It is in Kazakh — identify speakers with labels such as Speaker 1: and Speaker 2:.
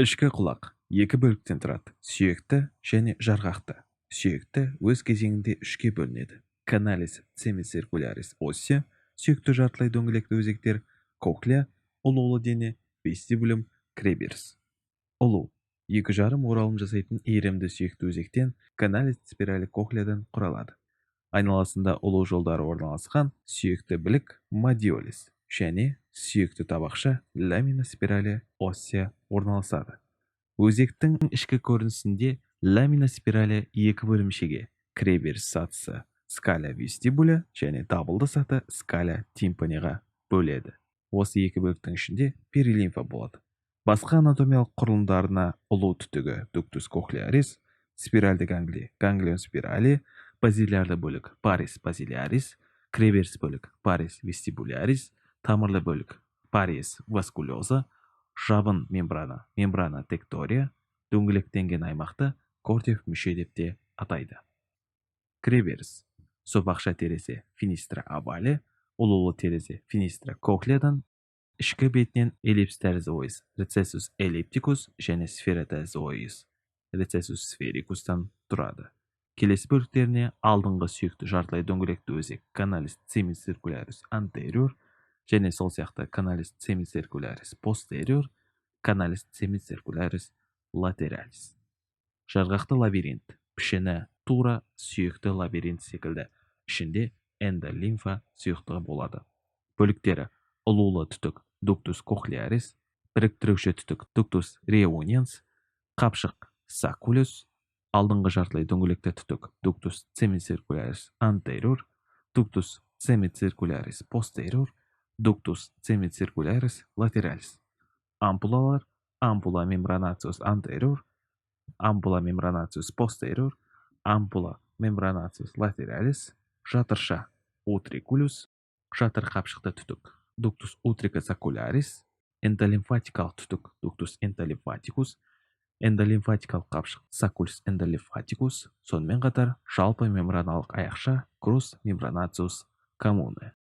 Speaker 1: Ішкі құлақ екі бөліктен тұрады: сүйекті және жарғақты. Сүйекті өз кезегінде үшке бөлінеді: canales semicircularis ossea, сүйекті жартылай дөңгелекті өзектер, cochlea, ұлулы дене, vestibulum, кіреберіс. Ұлу 2,5 оралым жасайтын иірімді сүйекті өзектен, canales spirale cochleaдан құралады. Айналасында ұлу жолдары орналасқан сүйекті білік, modiolus, және сүйекті табақша, lamina spirale ossea, орналасады. Өзектің ішкі көрінісінде lamina spirale екі бөлімшеге: кіреберіс сатысы, scala vestibuli, және дабылды саты, scala tympaniға бөледі. Осы екі бөліктің ішінде перилимфа болады. Басқа анатомиялық құрылымдарына ұлу түтігі, ductus cochlearis, спиральді ганглий, ganglion spirale, базилярлы бөлік, paries basilaris, кіреберіс бөлік, paries vestibularis, тамырлы бөлік, paries vasculosa, жабын мембрана, membrana tectoria, дөңгелектенген аймақты кортиев мүше деп те атайды. Кіреберіс сопақша терезе, fenestra ovale, ұлулы терезе, fenestra cochleaдан, ішкі бетінен эллипс тәрізді ойыс, recessus ellipticus, және сфера тәрізді ойыс, recessus sphericus'тан тұрады. Келесі бөліктеріне алдыңғы сүйекті жартылай дөңгелекті өзек, canales semicircularis anterior, және сол сияқты canales semicircularis posterior, canales semicircularis lateralis. Жарғақты лабиринт пішіні тура сүйекті лабиринт секілді, ішінде эндолимфа сұйықтығы болады. Бөліктері: ұлулы түтік, ductus cochlearis, біріктіруші түтік, ductus reuniens, қапшық, sacculus, алдыңғы жартылай дөңгелекті түтік, ductus semicircularis anterior, ductus semicircularis posterior, ductus semicircularis lateralis. Ампулалар: ampulla membranaceus anterior, ampulla membranaceus posterior, ampulla membranaceus lateralis, жатырша, utriculus, жатыр қапшықты түтік, ductus utriculosaccularis, эндолимфатикалық түтік, ductus endolymphaticus, эндолимфатикалық қапшық, sacculus endolymphaticus, сонымен қатар жалпы мембраналық аяқша, crus membranaceus commune.